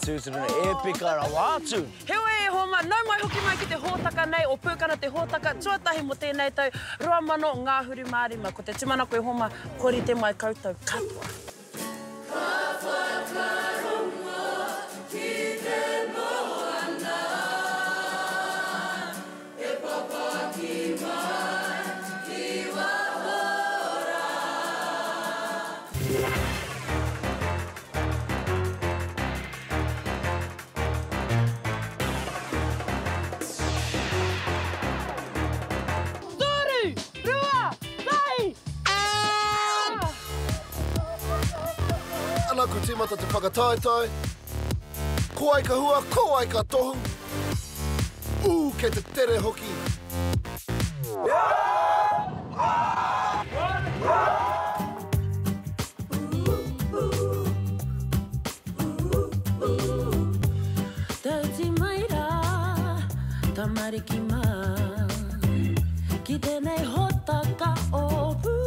Tūturu nei, epika rawa atu! Heoi e hoa mā, nau mai hoki mai ki te hōtaka nei o Pūkana te hōtaka tuatahi mō tēnei tau 2025. Ko te tūmanako e hoa mā, kua rite mai koutou katoa. Ka whakarongo ki te moana E papaki mai ki waho rā. Toru, rua, tahi, ah! Ana ku timata te whakataetae. Ko wai ka hua, ko wai ka tohu. Ū, kei te tere hoki. Tauti mai rā, tamariki mā, ki tēnei hōtaka o Pūkana.